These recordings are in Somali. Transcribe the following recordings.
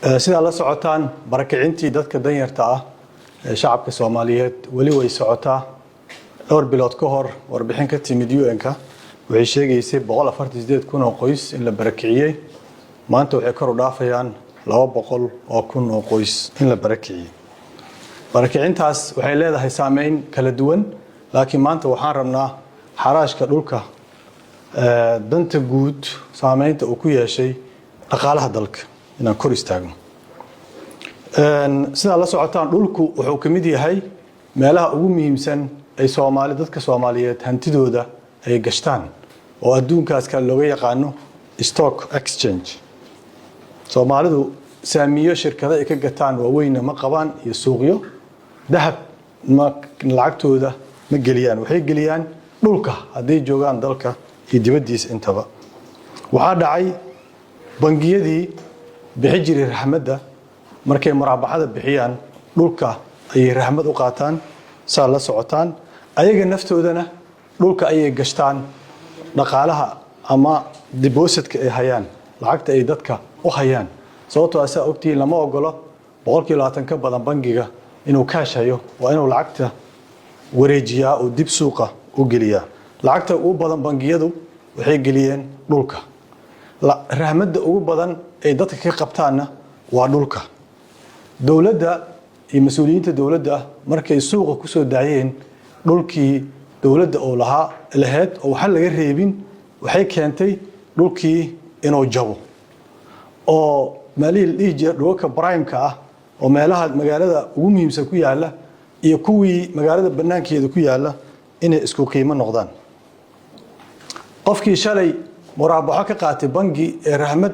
Sidaa la socotaan, barakicintii dadka danyarta ah ee shacabka Soomaaliyeed weli way socotaa. Dhowr bilood ka hor, warbixin ka timid UN-ka waxay sheegaysay 148,000 oo qoys in la barakiciyey. Maanta waxay kor u dhaafayaan 200,000 oo qoys in la barakiciyey. Barakicintaas waxay leedahay saameyn kala duwan, laakiin maanta waxaan rabnaa xaraashka dhulka danta guud saameynta uu ku yeeshay dhaqaalaha dalka inaan kor istaagno. Sidaa la socotaan, dhulku wuxuu ka mid yahay meelaha ugu muhiimsan ay Soomaali, dadka Soomaaliyeed hantidooda ay gashtaan, oo adduunkaas kale looga yaqaano stock exchange. Soomaalidu saamiyo shirkado ay ka gataan waaweyna ma qabaan iyo suuqyo dahab ma lacagtooda ma geliyaan. Waxay geliyaan dhulka hadday joogaan dalka iyo dibaddiisa intaba. Waxaa dhacay bangiyadii bixi jiray raxmadda, markay muraabaxada bixiyaan dhulka ayay raxmad u qaataan. Saa la socotaan, ayaga naftoodana dhulka ayay gashtaan dhaqaalaha ama depositka ay hayaan, lacagta ay dadka u hayaan, sababtoo asaa ogtihiin lama ogolo 20% ka badan bangiga inuu cash hayo. Waa inuu lacagta wareejiyaa oo dib suuqa u geliyaa. Lacagta ugu badan bangiyadu waxay geliyeen dhulka. Rahmadda ugu badan ay dadka ka qabtaanna waa dhulka. Dowladda iyo mas-uuliyiinta dowladda markay suuqa kusoo daayeen dhulkii dowladda oo lahaa laheyd oo waxa laga reebin, waxay keentay dhulkii inuu jabo, oo maalihii la dhihi jira dhulalka prime-ka ah oo meelaha magaalada ugu muhiimsan ku yaala iyo kuwii magaalada banaankeeda ku yaala inay isku qiimo noqdaan. Qofkii shalay muraabaxo ka qaatay bangi ee rahmad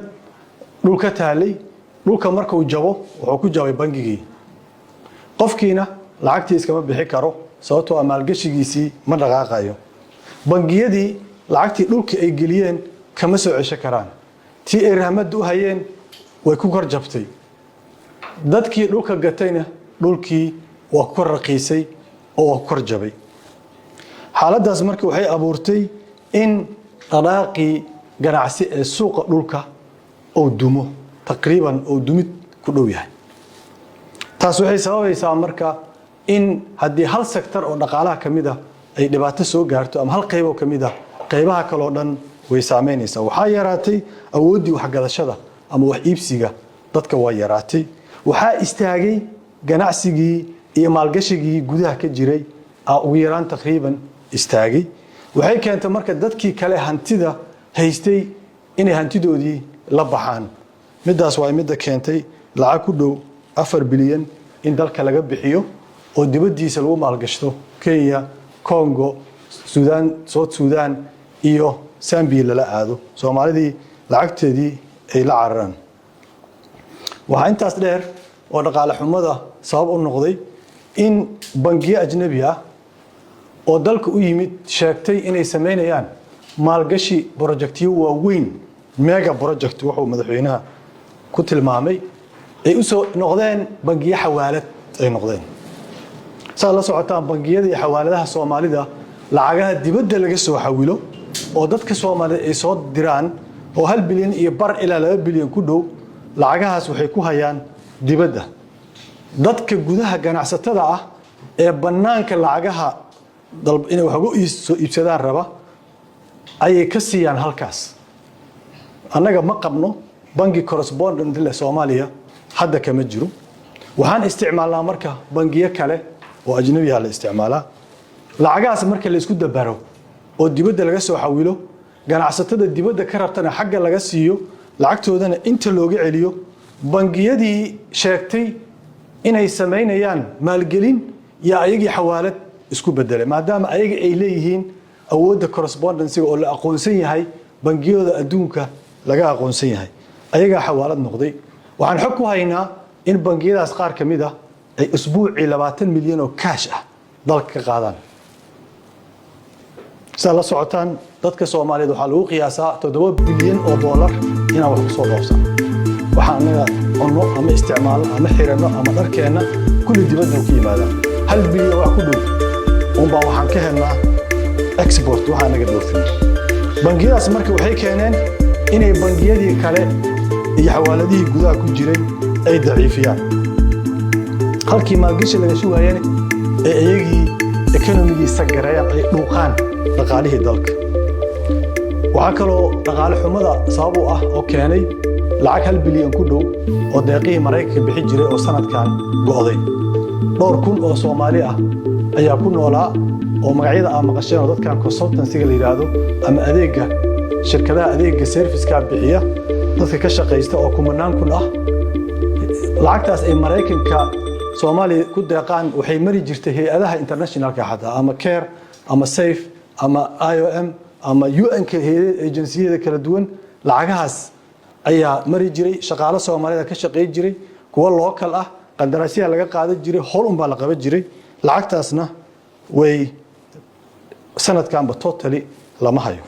dhul ka taalay, dhulka markuu jabo wuxuu ku jabay bangigii. Qofkiina lacagtii iskama bixi karo, sababtoo ah maalgashigiisii ma dhaqaaqayo. Bangiyadii lacagtii dhulkii ay geliyeen kama soo cesho karaan. Tii ay rahmadda u hayeen way ku kor jabtay. Dadkii dhulka gatayna dhulkii waa ku kor raqiisay oo waa ku kor jabay. Xaaladdaas marka waxay abuurtay in dhaqaaqii ganacsi ee suuqa dhulka uu dumo, taqriiban uu dumid ku dhow yahay. Taas waxay sababaysaa marka in haddii hal sector oo dhaqaalaha ka mid ah ay dhibaato soo gaarto ama hal qayb oo ka mid ah, qaybaha kaleo dhan way saameynaysaa. Waxaa yaraatay awooddii waxgadashada ama wax iibsiga dadka waa yaraatay. Waxaa istaagay ganacsigii iyo maalgashigii gudaha ka jiray aa ugu yaraan taqriiban istaagay. Waxay keentay marka dadkii kale hantida haystay inay hantidoodii la baxaan. Middaas waa midda keentay lacag ku dhow 4 bilyan in dalka laga bixiyo oo dibaddiisa lagu maalgashto, Kenya, Congo, Suudaan, South Sudan iyo Zambiya lala aado, Soomaalidii lacagteedii ay la cararaan. Waxaa intaas dheer oo dhaqaale xumada sabab u noqday in bangiyo ajnabi ah oo dalka u yimid sheegtay inay samaynayaan maalgashi, projectyo waaweyn, mega project wuxuu madaxweynaha ku tilmaamay, ay u soo noqdeen bangiyo xawaalad ay noqdeen. Saad la socotaan, bangiyada iyo xawaaladaha Soomaalida lacagaha dibadda laga soo xawilo oo dadka Soomaalida ay soo diraan oo 1.5 bilyan ilaa 2 bilyan ku dhow, lacagahaas waxay ku hayaan dibadda. Dadka gudaha ganacsatada ah ee bannaanka lacagaha inay wax uga soo iibsadaan raba ayay ka siiyaan halkaas. Annaga ma qabno bangi correspondent leh. Soomaaliya hadda kama jiro. Waxaan isticmaalnaa marka bangiyo kale oo ajnabiha la isticmaalaa. Lacagahaas marka la isku dabaro oo dibadda laga soo xawilo, ganacsatada dibadda ka rabtana xagga laga siiyo, lacagtoodana inta looga celiyo, bangiyadii sheegtay inay samaynayaan maalgelin yaa ayagii xawaalad isku bedelay, maadaama ayaga ay leeyihiin awoodda correspondencyga oo la aqoonsan yahay, bangiyadooda adduunka laga aqoonsan yahay, ayagaa xawaalad noqday. Waxaan xog ku haynaa in bangiyadaas qaar ka mid ah ay usbuucii 20 milyan oo cash ah dalka ka qaadaan. Sidaad la socotaan, dadka Soomaaliyeed waxaa lagu qiyaasaa 7 bilyan oo doolar inaan wax kusoo dhoofsano. Waxaa annaga cunno ama isticmaalno ama xiranno ama dharkeenna kulli dibadda ka yimaadaan. 1 bilyan wax ku dhow unbaa waxaan ka helnaa export, waxaa naga dhoofin. Bangiyadaas marka waxay keeneen inay bangiyadii kale iyo xawaaladihii gudaha ku jiray ay daciifiyaan. Halkii maalgashi laga sugaayana ee iyagii economygii sagareeyaan, ay dhuuqaan dhaqaalihii dalka. Waxaa kaloo dhaqaale xumada sabab u ah oo keenay lacag 1 bilyan ku dhow oo deeqihii Maraykanka bixi jiray oo sanadkan go'day. Dhowr kun oo Soomaali ah ayaa ku noolaa oo magacyada aa maqasheen oo dadkan consultancyga la yidhaahdo ama adeegga shirkadaha adeegga serviceka bixiya dadka ka shaqaysta oo kumanaan kun ah. Lacagtaas ay Maraykanka Soomaaliya ku deeqaan waxay mari jirtay hay-adaha internationalka xataa, ama CARE ama SAFE ama IOM ama UN-ka, agencyyada kala duwan. Lacagahaas ayaa mari jiray, shaqaalo Soomaalida ka shaqey jiray, kuwo local ah, qandaraasyaha laga qaadan jiray, howl unbaa la qaban jiray. Lacagtaasna way sanadkanba totally lama hayo.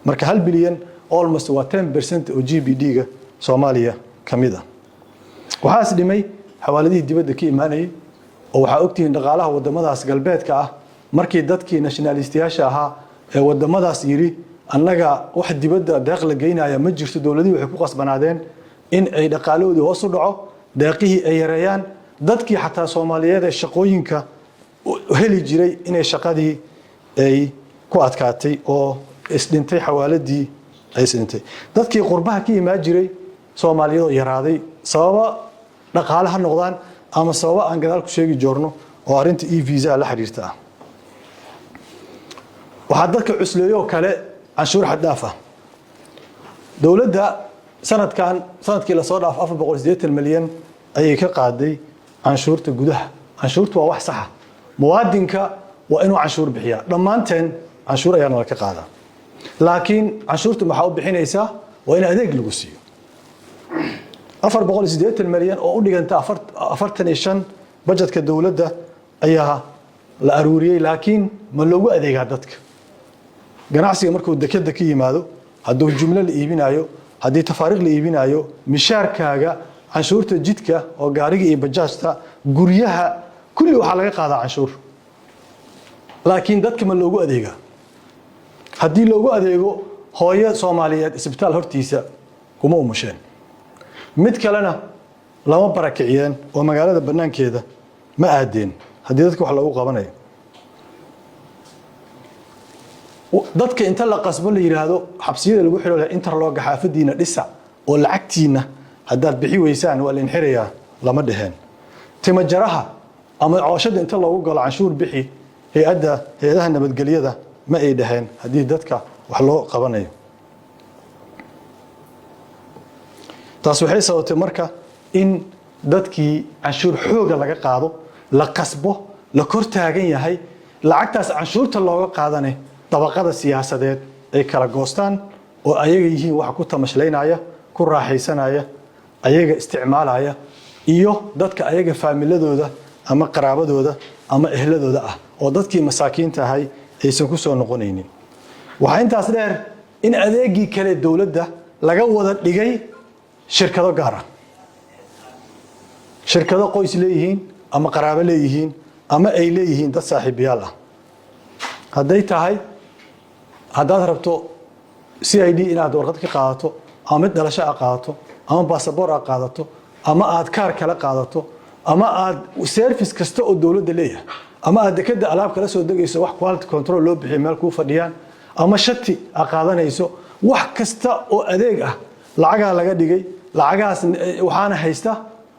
Marka 1 bilyan almost waa 10% oo GDP-ga Soomaaliya ka mid ah. Waxaas dhimay xawaaladihii dibadda ka imaanayay, oo waxaa ogtihiin dhaqaalaha wadamadaas galbeedka ah markii dadkii nationalistiyaasha ahaa ee wadamadaas yidhi, "Annaga wax dibadda deeq la geynaya ma jirto," dowladihii waxay ku qasbanaadeen in ay dhaqaalahoodii hoos u dhaco, deeqihii ay yareeyaan, dadkii xataa Soomaaliyeed ee shaqooyinka heli jiray inay shaqadii ay ku adkaatay oo isdhintay, xawaaladii ay isdhintay, dadkii qurbaha ka imaan jiray Soomaaliyeed oo yaraaday, sababa dhaqaale ha noqdaan ama sababa aan gadaal ku sheegi joorno oo arrinta e visa la xiriirta ah. Waxaa dadka cusleeyoo kale canshuur xad dhaaf ah. Dowladda sanadkan, sanadkii lasoo dhaaf, 480 milyan ayay ka qaaday canshuurta gudaha. Canshuurtu waa wax saxa, muwaadinka waa inuu canshuur bixiyaa. Dhammaanteen canshuur ayaa nala ka qaadaa, laakiin canshuurta maxaa u bixinaysaa? Waa in adeeg lagu siiyo. 480 milyan oo u dhiganta 45 bajetka dowladda ayaa la aruuriyey, laakiin ma loogu adeegaa dadka? Ganacsiga markuu dekeda ka yimaado, hadduu jumlo la iibinayo, haddii tafaariikh la iibinayo, mishaarkaaga, canshuurta jidka oo gaariga iyo bajaajta, guryaha, kulli waxaa laga qaadaa canshuur, laakiin dadka ma loogu adeegaa? Haddii loogu adeego, hooyo Soomaaliyeed isbitaal hortiisa kuma umusheen, mid kalena lama barakiciyeen oo magaalada banaankeeda ma aadeen. Haddii dadka wax loogu qabanayo, dadka inta la qasbo la yidhaahdo xabsiyada lagu xidho, interlooga xaafadiina dhisa oo lacagtiina haddaad bixi weysaan waa la inxirayaa, lama dheheen. Timajaraha ama cooshada inta loogu galo canshuur bixi, hay-adda hay-adaha nabadgelyada ma ay dhaheen haddii dadka wax loo qabanayo. Taas waxay sababtay marka in dadkii canshuur xooga laga qaado, la qasbo, la kor taagan yahay. Lacagtaas canshuurta looga qaadane dabaqada siyaasadeed ay kala goostaan oo ayaga yihiin waxa ku tamashlaynaya, ku raaxaysanaya, ayaga isticmaalaya, iyo dadka ayaga faamiladooda ama qaraabadooda ama ehladooda ah, oo dadkii masaakiinta ahay aysan ku soo noqonaynin. Waxaa intaas dheer in adeegii kale dowladda laga wada dhigay shirkado gaar ah, shirkado qoys leeyihiin ama qaraabo leeyihiin ama ay leeyihiin dad saaxiibayaal ah. Hadday tahay haddaad rabto CID inaad warqad ka qaadato, ama mid dhalasho a qaadato, ama basaboor a qaadato, ama aad kaar kala qaadato, ama aad service kasta oo dowladda leeyahay, ama aad dekada alaab kala soo degayso, wax quality control loo bixiyo meel kuu fadhiyaan, ama shati a qaadanayso, wax kasta oo adeeg ah lacagaa laga dhigay. Lacagahaas waxaana haysta,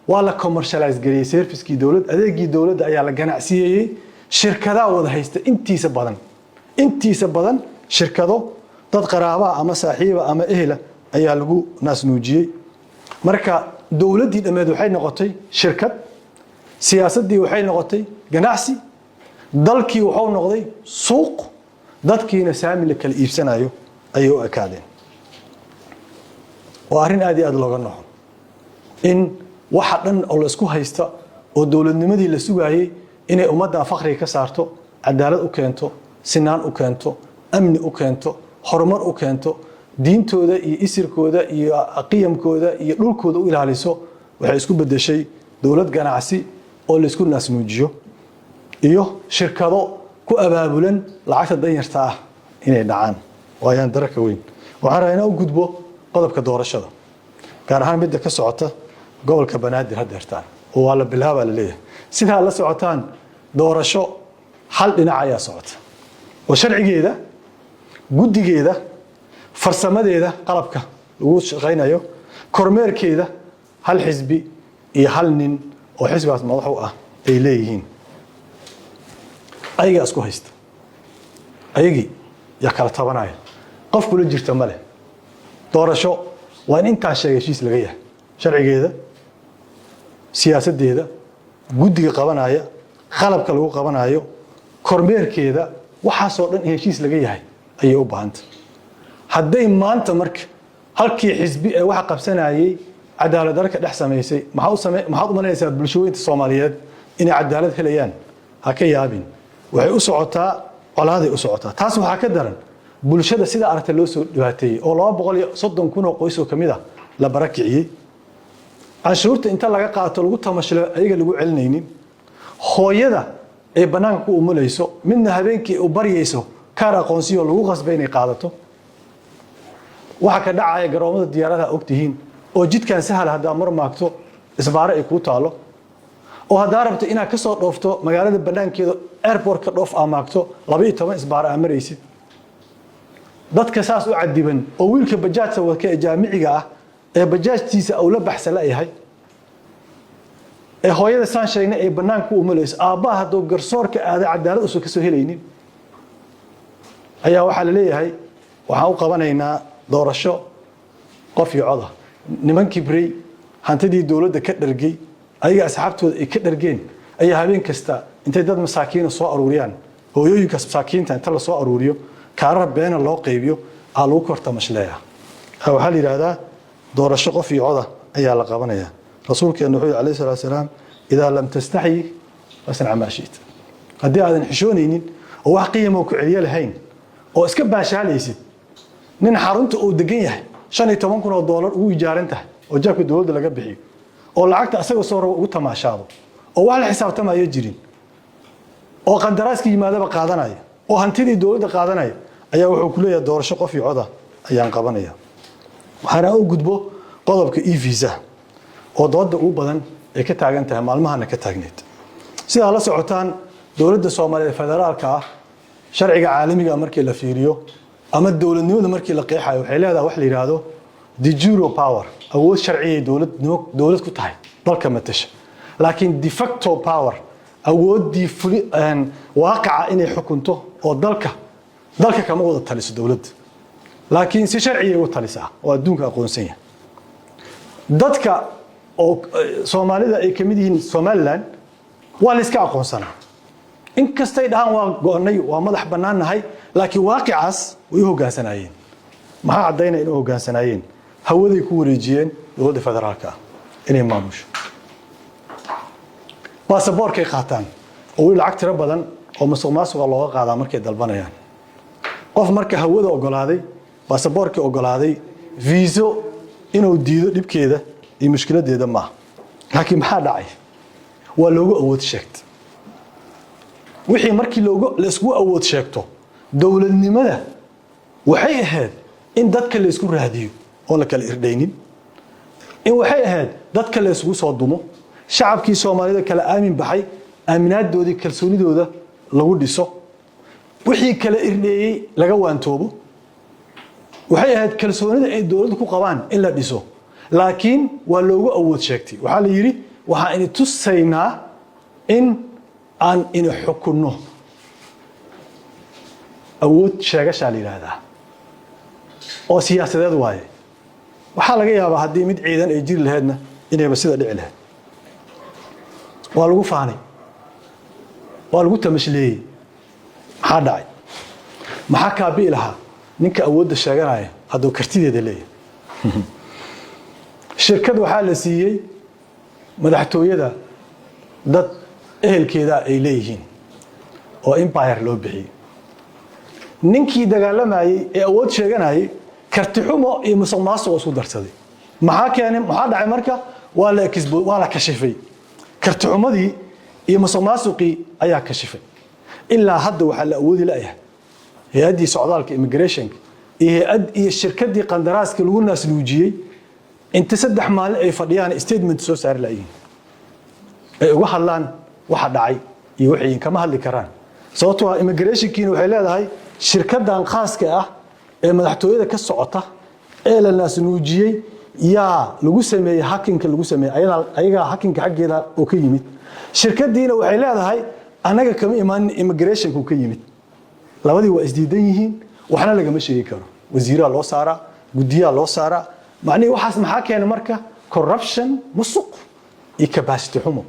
waa la commercialize gareeyey servicekii dowlad, adeegii dowladda ayaa la ganacsiyeeyey. Shirkadaa wada haysta intiisa badan. Intiisa badan shirkado dad qaraabaa ama saaxiiba ama ehela ayaa lagu naasnuujiyey. Marka dowladdii dhammeed waxay noqotay shirkad, siyaasaddii waxay noqotay ganacsi, dalkii wuxuu noqday suuq, dadkiina saami la kala iibsanayo ayay u ekaadeen. Waa arrin aad iyo aad looga noxo in waxa dhan oo laysku haysta oo dowladnimadii la sugaayey inay ummaddan fakriga ka saarto, cadaalad u keento, sinaan u keento, amni u keento, horumar u keento, diintooda iyo isirkooda iyo qiyamkooda iyo dhulkooda u ilaaliso, waxay isku bedeshay dowlad ganacsi oo laysku naasnuujiyo iyo shirkado ku abaabulan lacagta danyarta ah inay dhacaan. Waayaan dararka weyn. Waxaan rabaa inaan u gudbo qodobka doorashada, gaar ahaan midda ka socota Gobolka Banaadir hadeertaan oo waa la bilaabaa laleeyahay. Sidaa la socotaan, doorasho hal dhinac ayaa socota oo sharcigeeda, guddigeeda, farsamadeeda, qalabka lagu shaqaynayo, kormeerkeeda hal xisbi iyo hal nin oo xisbigaas madax u ah ay leeyihiin. Ayagaa isku haysta, ayagii yaa kala tabanaya, qof kula jirta ma leh. Doorasho waa in intaas sheegay heshiis laga yahay: sharcigeeda, siyaasaddeeda, guddiga qabanaya, qalabka lagu qabanayo, kormeerkeeda, waxaasoo dhan in heshiis laga yahay ayay u baahanta. Hadday maanta marka halkii xisbi ee waxa qabsanayay cadaalad darka dhex samaysay, maxaad u malaynaysaa bulshooyinta Soomaaliyeed inay cadaalad helayaan? Ha ka yaabin, waxay u socotaa colaaday u socotaa. Taas waxaa ka daran bulshada sida aragta loo soo dhibaateeyey oo 230,000 oo qoys oo kamid ah la barakiciyey, canshuurta inta laga qaato lagu tamashlo, ayaga lagu celinaynin, hooyada ay bannaanka ku umulayso, midna habeenkii u baryayso kaar aqoonsiyo lagu qasbay inay qaadato. Waxa ka dhacaya garoomada diyaaradaha ogtihiin, oo jidkan sahal haddaa mar maagto isbaaro ay kuu taalo, oo haddaa rabto inaad ka soo dhoofto magaalada banaankeeda, airport ka dhoof aa maagto, 12 isbaaro aa maraysid. Dadka saas u cadiban oo wiilka bajaajta wadka ee jaamiciga ah ee bajaajtiisa uu la baxsa la yahay, ee hooyada saan sheegnay ay banaanka ku umulayso, aabbaha hadduu garsoorka aada cadaalad usan ka soo helaynin, ayaa waxaa la leeyahay waxaan u qabanaynaa doorasho qof iyo coda. Niman kibrey, hantidii dowladda ka dhargay, ayaga asxaabtooda ay ka dhargeen, ayaa habeen kasta intay dad masaakiina soo aruuriyaan, hooyooyinkaas masaakiinta inta la soo aruuriyo, kaarar beena loo qaybiyo, aa lagu kor tamashleeya. Waxaa la yidhaahdaa doorasho qof iyo coda ayaa la qabanayaa. Rasuulkeenu wuxuu yidhi عليه الصلاة والسلام: إذا لم تستح فاصنع ما شئت. Haddii aadan xishoonaynin oo wax qiyama ku celiyo lahayn oo iska baashaalaysid, nin xarunta uu degan yahay $15,000 ugu ijaaran tahay oo jaabka dowladda laga bixiyo, oo lacagta asaga soo rabo ugu tamaashaado, oo wax la xisaabtamayo jirin, oo qandaraaska yimaadaba qaadanaya, oo hantidii dowladda qaadanaya, ayaa wuxuu ku leeyahay doorasho qof iyo coda ayaan qabanaya. Waxaana u gudbo qodobka e-visa oo dooda ugu badan ay ka taagan tahay, maalmahana ka taagneed. Sidaa la socotaan, dowladda Soomaaliyeed federaalka ah, sharciga caalamiga markii la fiiriyo ama dowladnimada markii la qeexayo, waxay leedahay wax la yidhaahdo de jure power, awood sharciyay dowladnimo dowlad ku tahay dalka matasha, laakiin de facto power, awooddii fuli waaqaca inay xukunto oo dalka kama wada taliso dowladda, laakiin si sharciyay u talisaa oo adduunka aqoonsan yahay. Dadka oo Soomaalida ay kamid yihiin Somaliland waa la iska aqoonsanaa, inkastay dhahaan waa go'nay, waa madax bannaannahay, laakiin waaqicaas way u hogaansanaayeen. Maxaa caddaynaya inay u hogaansanaayeen? Hawaday ku wareejiyeen dowladda federaalka ah inay maamusho, baasaboorkay qaataan oo weli lacag tiro badan oo musuq maasuqa looga qaadaa markay dalbanayaan. Qof marka hawada ogolaaday, baasaboorkii ogolaaday, viiso inuu diido dhibkeeda iyo mushkiladeeda maaha. Laakiin maxaa dhacay? Waa loogu awood sheegta. Wixii markii loogu layskugu awood sheegto, dowladnimada waxay ahayd in dadka laysku raadiyo oon la kala irdhaynin, in waxay ahayd dadka la isugu soo dumo, shacabkii Soomaalida kala aamin baxay aaminaadoodii, kalsoonidooda lagu dhiso, wixii kala irdheeyey laga waantoobo. Waxay ahayd kalsoonida ay dowladdu ku qabaan in la dhiso, laakiin waa loogu awood sheegtay. Waxaa la yidhi waxaan ini tusaynaa in aan ini xukunno. Awood sheegashaa la yidhaahdaa oo siyaasadeed waaye. Waxaa laga yaabaa haddii mid ciidan ay jiri lahaydna inayba sida dhici lahayd. Waa lagu faanay, waa lagu tamashleeyey. Maxaa dhacay? Maxaa kaabi'i lahaa ninka awoodda sheeganaya hadduu kartideeda leeyahay? Shirkad waxaa la siiyey madaxtooyada dad ehelkeeda ay leeyihiin oo Empire loo bixiyey. Ninkii dagaalamayey ee awood sheeganayay karti xumo iyo musuq maasuq isku darsaday. Maxaa keenay? Maxaa dhacay marka? Waa la kashifay. Karti xumadii iyo musuq maasuqii ayaa kashifay. Ilaa hadda waxaa la awoodi layahay hay-addii socdaalka, immigrationka, iyo hay-ad iyo shirkaddii qandaraaska lagu naasnuujiyey. Inta 3 maalin ay fadhiyaan, statement soo saari laayihiin ay uga hadlaan waxa dhacay iyo waxay kama hadli karaan, sababtoo ah immigrationkiina waxay leedahay shirkaddan khaaska ah ee madaxtooyada ka socota ee la naasnuujiyey yaa lagu sameeyey hacking-ka lagu sameeyey, ayagaa hacking-ka xaggeeda oo ka yimid. Shirkadiina waxay leedahay annaga kama imaanin, immigrationku ka yimid. Labadii waa isdiidan yihiin, waxna lagama sheegi karo. Wasiiraa loo saaraa, guddiyaa loo saaraa. Macnihii waxaas maxaa keena marka? Corruption, musuq iyo capacity xumo.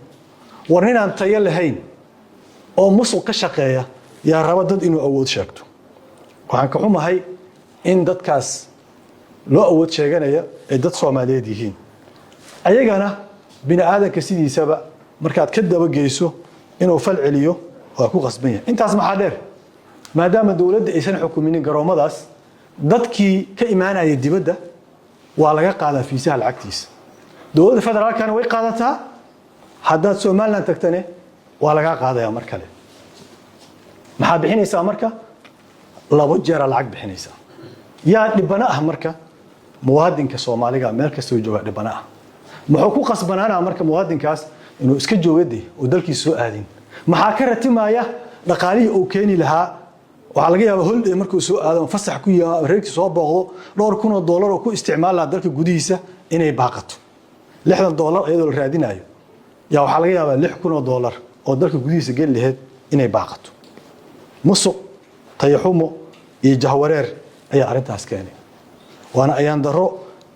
War ninaan tayo lahayn oo musuq ka shaqeeya yaa raba dad inuu awood sheegto. Waxaan ka xumahay in dadkaas loo awood sheeganaya ay dad Soomaaliyeed yihiin. Ayagana bini aadanka sidiisaba markaad ka dabageyso inuu fal celiyo waa ku qasban yahay. Intaas maxaa dheer? Maadaama dowladda aysan xukuminin garoomadaas, dadkii ka imaanaya dibadda waa laga qaadaa fiisaha lacagtiisa. Dowladda federaalkana way qaadataa. Haddaad Somaliland tagtane waa lagaa qaadaya mar kale. Maxaa bixinaysaa marka? Labo jeeraa lacag bixinaysaa. Yaa dhibano ah marka? Muwaadinka Soomaaliga meel kastoo jooga dhibano ah. Muxuu ku qasbanaanaa marka muwaadinkaas? Inuu iska joogade oo dalkiisa soo aadin. Maxaa ka ratimaya? Dhaqaalihii uu keeni lahaa. Waxaa laga yaabaa holiday markuu soo aado ama fasax ku yimaado ama reerkii soo booqdo, dhowr kun oo dollar oo ku isticmaal lahaa dalka gudihiisa inay baaqato. $60 iyadoo la raadinayo yaa waxaa laga yaabaa $6,000 oo dalka gudihiisa geli lahayd inay baaqato. Musuq, tayaxumo iyo jahwareer ayaa arrintaas keenay, waana ayaan darro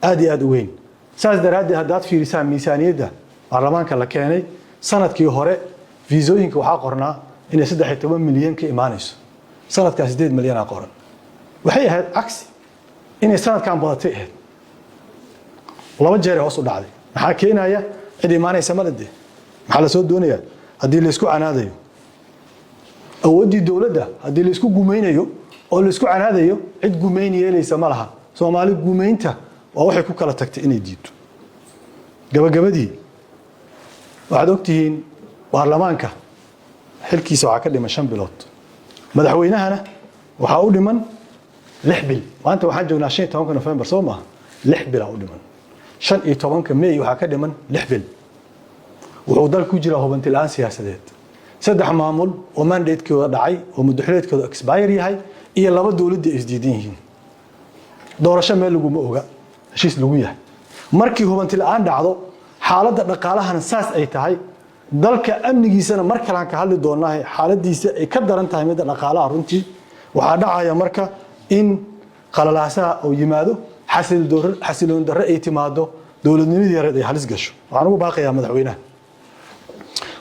aad iyo aad u weyn. Saas daraaddeed, haddaad fiirisaan miisaaniyadda baarlamaanka la keenay sanadkii hore, fiisooyinka waxaa qornaa inay 13 milyan ka imaanayso. Sanadkaa 8 milyanaa qoran. Waxay ahayd cagsi, inay sanadkan badatay ahayd. Laba jeeray hoos u dhacday. Maxaa keenaya? Cid imaanaysa male dee. Maxaa lasoo doonayaa haddii laysku canaadayo awooddii dowladda? Haddii laysku gumaynayo oo laysku canaadayo, cid gumayn yeelaysa ma laha. Soomaali gumaynta waa waxay ku kala tagtay inay diido. Gabagabadii, waxaad ogtihiin baarlamaanka xilkiisa waxaa ka dhiman 5 bilood, madaxweynahana waxaa u dhiman 6 bil. Maanta waxaan joognaa 15-ka November, soo maaha? 6 bilaa u dhiman. 15-ka May waxaa ka dhiman 6 bil. Wuxuu dalka ku jiraa hubanti la-aan siyaasadeed. Saddex maamul oo mandatekooda dhacay oo muddaxileedkooda expire yahay iyo laba dowladda ay isdiidan yihiin, doorasho meel laguma oga heshiis lagu yahay. Markii hubanti la-aan dhacdo, xaaladda dhaqaalahana saas ay tahay, dalka amnigiisana mar kalean ka hadli doonaa, xaaladiisa ay ka daran tahay midda dhaqaalaha runtii, waxaa dhacaya marka in qalalaasaha uu yimaado, xasiloon darre ay timaado, dowladnimadii yareed ay halis gasho. Waxaan ugu baaqayaa madaxweynaha,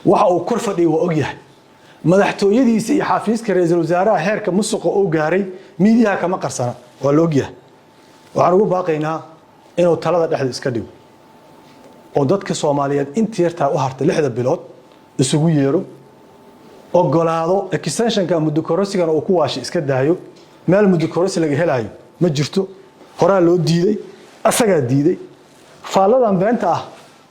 waxa uu kor fadhiyay waa ogyahay. Madaxtooyadiisa iyo xafiiska ra-iisul wasaaraha heerka musuqa uu gaaray miidiyaha kama qarsana, waa la ogyahay. Waxaan ugu baaqaynaa inuu talada dhexda iska dhigo oo dadka Soomaaliyeed inta yartaa u hartay 6-da bilood isugu yeero, ogolaado extensionka muddo kororsigana uu ku waashay iska daayo. Meel muddo kororsi laga helaayo ma jirto, horaa loo diiday, asagaa diiday. Faalladan beenta ah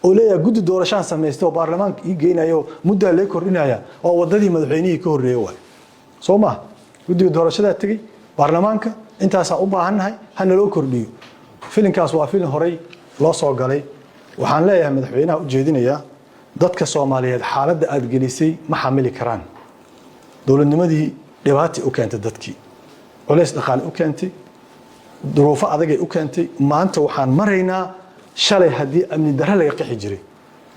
oo leeyahay guddi doorashaan samaystay oo baarlamaanka ii geynayo, muddaa lee kordhinaya, waa wadadii madaxweynihii ka horreeyey waay, soo maha? Guddiga doorashadaa tegey baarlamaanka, intaasaa u baahannahay, ha naloo kordhiyo. Filinkaas waa filin horey loo soo galay. Waxaan leeyahay madaxweynaha u jeedinayaa, dadka Soomaaliyeed xaaladda aad gelisay ma xamili karaan. Dowladnimadii dhibaatay u keentay, dadkii culays dhaqaale u keentay, duruufo adagay u keentay. Maanta waxaan maraynaa, shalay haddii amni darre laga qaxi jiray,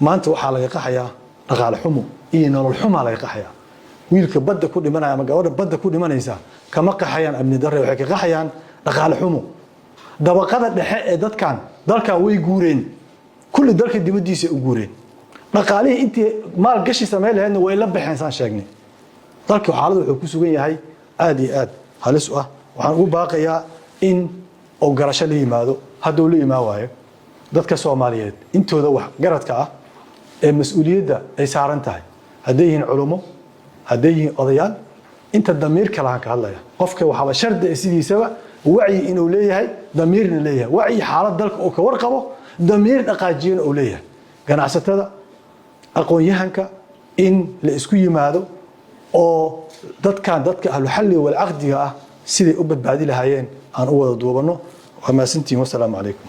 maanta waxaa laga qaxayaa dhaqaale xumo iyo nolol xumaa laga qaxayaa. Wiilka badda ku dhimanaya ama gabadha badda ku dhimanaysa kama qaxayaan amni darre, waxay ka qaxayaan dhaqaale xumo. Dabaqada dhexe ee dadkan dalkan way guureen, kulli dalka dibaddiisa u guureen. Dhaqaalihii intii maal gashi samayn lahaydna way la baxeen, saan sheegnay. Dalka xaaladda wuxuu ku sugan yahay aad iyo aad halis u ah. Waxaan ugu baaqayaa in uu garasho la yimaado. Hadduu la imaan waayo, dadka Soomaaliyeed intooda wax garadka ah ee mas-uuliyadda ay saaran tahay, hadday yihiin culummo, hadday yihiin odayaal, inta damiirka lahaan ka hadlaya, qofka waxaaba shardi ah sidiisaba wacyi inuu leeyahay, damiirna leeyahay, wacyi xaalad dalka uu ka warqabo, damiir dhaqaajiyana uu leeyahay, ganacsatada, aqoon-yahanka, in la isku yimaado oo dadkan, dadka ahluxalliga walcaqdiga ah, siday u badbaadi lahaayeen aan u wada duubanno. Waa mahadsantihiin. Wasalaamu calaykum.